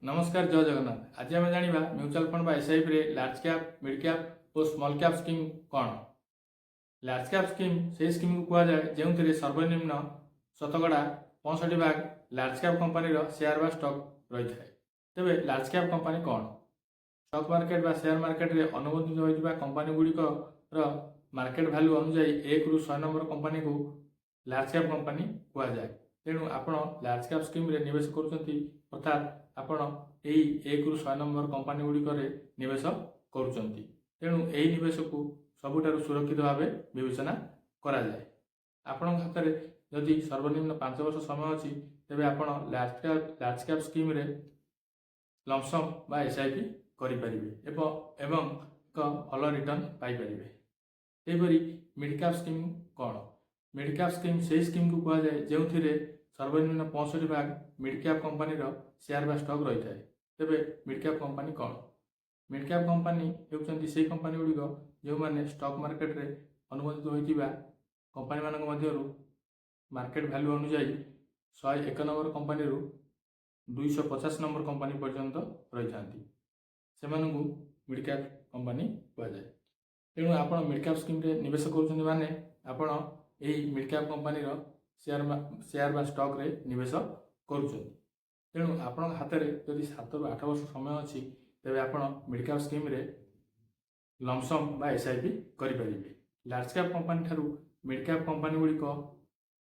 ନମସ୍କାର, ଜୟ ଜଗନ୍ନାଥ। ଆଜି ଆମେ ଜାଣିବା ମ୍ୟୁଚୁଆଲ ଫଣ୍ଡ ବା ଏସ୍ଆଇପିରେ ଲାର୍ଜ କ୍ୟାପ୍, ମିଡ୍ କ୍ୟାପ୍ ଓ ସ୍ମଲ୍ କ୍ୟାପ୍ ସ୍କିମ୍ କ'ଣ। ଲାର୍ଜ କ୍ୟାପ୍ ସ୍କିମ୍ ସେହି ସ୍କିମ୍କୁ କୁହାଯାଏ, ଯେଉଁଥିରେ ସର୍ବନିମ୍ନ 65% ଲାର୍ଜ କ୍ୟାପ୍ କମ୍ପାନୀର ସେୟାର ବା ଷ୍ଟକ୍ ରହିଥାଏ। ତେବେ ଲାର୍ଜ କ୍ୟାପ୍ କମ୍ପାନୀ କ'ଣ? ଷ୍ଟକ୍ ମାର୍କେଟ ବା ସେୟାର ମାର୍କେଟରେ ଅନୁମୋଦିତ ହୋଇଥିବା କମ୍ପାନୀ ଗୁଡ଼ିକର ମାର୍କେଟ ଭ୍ୟାଲୁ ଅନୁଯାୟୀ 1ରୁ 100 ନମ୍ବର କମ୍ପାନୀକୁ ଲାର୍ଜ କ୍ୟାପ୍ କମ୍ପାନୀ କୁହାଯାଏ। ତେଣୁ ଆପଣ ଲାର୍ଜ କ୍ୟାପ୍ ସ୍କିମ୍ରେ ନିବେଶ କରୁଛନ୍ତି, ଅର୍ଥାତ୍ ଆପଣ ଏହି 1ରୁ 100 ନମ୍ବର କମ୍ପାନୀ ଗୁଡ଼ିକରେ ନିବେଶ କରୁଛନ୍ତି। ତେଣୁ ଏହି ନିବେଶକୁ ସବୁଠାରୁ ସୁରକ୍ଷିତ ଭାବେ ବିବେଚନା କରାଯାଏ। ଆପଣଙ୍କ ହାତରେ ଯଦି ସର୍ବନିମ୍ନ 5 ବର୍ଷ ସମୟ ଅଛି, ତେବେ ଆପଣ ଲାର୍ଜ କ୍ୟାପ୍ ସ୍କିମ୍ରେ ଲମ୍ପସମ୍ ବା ଏସ୍ଆଇପି କରିପାରିବେ ଏବଂ ଏକ ଭଲ ରିଟର୍ଣ୍ଣ ପାଇପାରିବେ। ସେହିପରି ମିଡ୍ କ୍ୟାପ୍ ସ୍କିମ୍ କ'ଣ? ମିଡ୍ କ୍ୟାପ୍ ସ୍କିମ୍ ସେହି ସ୍କିମ୍କୁ କୁହାଯାଏ, ଯେଉଁଥିରେ ସର୍ବନିମ୍ନ 65% ମିଡ୍ କ୍ୟାପ୍ କମ୍ପାନୀର ସେୟାର ବା ଷ୍ଟକ୍ ରହିଥାଏ। ତେବେ ମିଡ୍ କ୍ୟାପ୍ କମ୍ପାନୀ କ'ଣ? ମିଡ୍ କ୍ୟାପ୍ କମ୍ପାନୀ ହେଉଛନ୍ତି ସେହି କମ୍ପାନୀ ଗୁଡ଼ିକ, ଯେଉଁମାନେ ଷ୍ଟକ୍ ମାର୍କେଟରେ ଅନୁମୋଦିତ ହୋଇଥିବା କମ୍ପାନୀମାନଙ୍କ ମଧ୍ୟରୁ ମାର୍କେଟ ଭ୍ୟାଲୁ ଅନୁଯାୟୀ 101 ନମ୍ବର କମ୍ପାନୀରୁ 250 ନମ୍ବର କମ୍ପାନୀ ପର୍ଯ୍ୟନ୍ତ ରହିଥାନ୍ତି। ସେମାନଙ୍କୁ ମିଡ୍ କ୍ୟାପ୍ କମ୍ପାନୀ କୁହାଯାଏ। ତେଣୁ ଆପଣ ମିଡ୍ କ୍ୟାପ୍ ସ୍କିମ୍ରେ ନିବେଶ କରୁଛନ୍ତି ମାନେ ଆପଣ ଏହି ମିଡ୍ କ୍ୟାପ୍ କମ୍ପାନୀର ସେୟାର ବା ଷ୍ଟକ୍ରେ ନିବେଶ କରୁଛନ୍ତି। ତେଣୁ ଆପଣଙ୍କ ହାତରେ ଯଦି 7ରୁ 8 ବର୍ଷ ସମୟ ଅଛି, ତେବେ ଆପଣ ମିଡ୍ କ୍ୟାପ୍ ସ୍କିମ୍ରେ ଲମ୍ପସମ୍ ବା ଏସ୍ଆଇପି କରିପାରିବେ। ଲାର୍ଜ କ୍ୟାପ୍ କମ୍ପାନୀ ଠାରୁ ମିଡ୍ କ୍ୟାପ୍ କମ୍ପାନୀ ଗୁଡ଼ିକ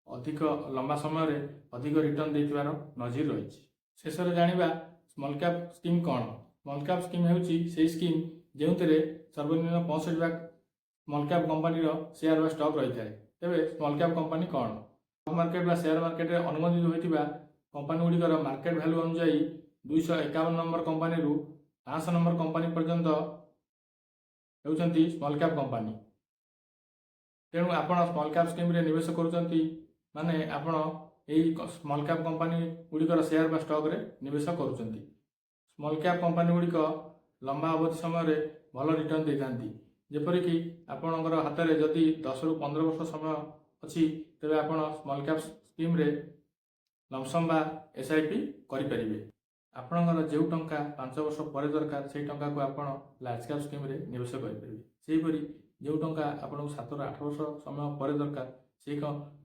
ଅଧିକ ଲମ୍ବା ସମୟରେ ଅଧିକ ରିଟର୍ଣ୍ଣ ଦେଇଥିବାର ନଜିର ରହିଛି। ଶେଷରେ ଜାଣିବା ସ୍ମଲ୍ କ୍ୟାପ୍ ସ୍କିମ୍ କ'ଣ। ସ୍ମଲ୍ କ୍ୟାପ୍ ସ୍କିମ୍ ହେଉଛି ସେହି ସ୍କିମ୍, ଯେଉଁଥିରେ ସର୍ବନିମ୍ନ 65% ସ୍ମଲ୍ କ୍ୟାପ୍ କମ୍ପାନୀର ସେୟାର ବା ଷ୍ଟକ୍ ରହିଥାଏ। ତେବେ ସ୍ମଲ୍ କ୍ୟାପ୍ କମ୍ପାନୀ କ'ଣ? ଷ୍ଟକ୍ ମାର୍କେଟ ବା ସେୟାର ମାର୍କେଟରେ ଅନୁମୋଦିତ ହୋଇଥିବା କମ୍ପାନୀ ଗୁଡ଼ିକର ମାର୍କେଟ ଭ୍ୟାଲୁ ଅନୁଯାୟୀ 251 ନମ୍ବର କମ୍ପାନୀରୁ 500 ନମ୍ବର କମ୍ପାନୀ ପର୍ଯ୍ୟନ୍ତ ହେଉଛନ୍ତି ସ୍ମଲ୍ କ୍ୟାପ୍ କମ୍ପାନୀ। ତେଣୁ ଆପଣ ସ୍ମଲ୍ କ୍ୟାପ୍ ସ୍କିମ୍ରେ ନିବେଶ କରୁଛନ୍ତି ମାନେ ଆପଣ ଏହି ସ୍ମଲ୍ କ୍ୟାପ୍ କମ୍ପାନୀ ଗୁଡ଼ିକର ସେୟାର ବା ଷ୍ଟକ୍ରେ ନିବେଶ କରୁଛନ୍ତି। ସ୍ମଲ୍ କ୍ୟାପ୍ କମ୍ପାନୀ ଗୁଡ଼ିକ ଲମ୍ବା ଅବଧି ସମୟରେ ଭଲ ରିଟର୍ଣ୍ଣ ଦେଇଥାନ୍ତି। ଯେପରିକି ଆପଣଙ୍କର ହାତରେ ଯଦି 10ରୁ 15 ବର୍ଷ ସମୟ ଅଛି, ତେବେ ଆପଣ ସ୍ମଲ୍ କ୍ୟାପ୍ ସ୍କିମ୍ରେ ଲମ୍ପସମ୍ ବା ଏସ୍ଆଇପି କରିପାରିବେ। ଆପଣଙ୍କର ଯେଉଁ ଟଙ୍କା 5 ବର୍ଷ ପରେ ଦରକାର, ସେଇ ଟଙ୍କାକୁ ଆପଣ ଲାର୍ଜ କ୍ୟାପ୍ ସ୍କିମ୍ରେ ନିବେଶ କରିପାରିବେ। ସେହିପରି ଯେଉଁ ଟଙ୍କା ଆପଣଙ୍କୁ 7ରୁ 8 ବର୍ଷ ସମୟ ପରେ ଦରକାର, ସେଇ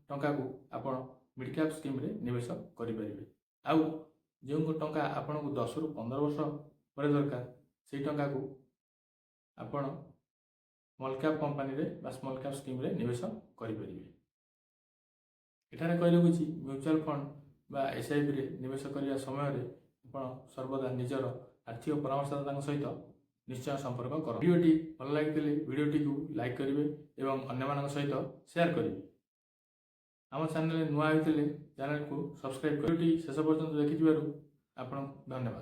ଟଙ୍କାକୁ ଆପଣ ମିଡ୍ କ୍ୟାପ୍ ସ୍କିମ୍ରେ ନିବେଶ କରିପାରିବେ। ଆଉ ଯେଉଁ ଟଙ୍କା ଆପଣଙ୍କୁ 10ରୁ 15 ବର୍ଷ ପରେ ଦରକାର, ସେଇ ଟଙ୍କାକୁ ଆପଣ ସ୍ମଲ୍ କ୍ୟାପ୍ କମ୍ପାନୀରେ ବା ସ୍ମଲ୍ କ୍ୟାପ୍ ସ୍କିମ୍ରେ ନିବେଶ କରିପାରିବେ। ଏଠାରେ କହି ରଖୁଛି, ମ୍ୟୁଚୁଆଲ ଫଣ୍ଡ ବା ଏସ୍ଆଇପିରେ ନିବେଶ କରିବା ସମୟରେ ଆପଣ ସର୍ବଦା ନିଜର ଆର୍ଥିକ ପରାମର୍ଶଦାତାଙ୍କ ସହିତ ନିଶ୍ଚୟ ସମ୍ପର୍କ କରନ୍ତୁ। ଭିଡ଼ିଓଟି ଭଲ ଲାଗିଥିଲେ ଭିଡ଼ିଓଟିକୁ ଲାଇକ୍ କରିବେ ଏବଂ ଅନ୍ୟମାନଙ୍କ ସହିତ ସେୟାର କରିବେ। ଆମ ଚ୍ୟାନେଲରେ ନୂଆ ହୋଇଥିଲେ ଚ୍ୟାନେଲକୁ ସବସ୍କ୍ରାଇବ୍ କରିବେ। ଭିଡ଼ିଓଟି ଶେଷ ପର୍ଯ୍ୟନ୍ତ ଦେଖିଥିବାରୁ ଆପଣଙ୍କୁ ଧନ୍ୟବାଦ।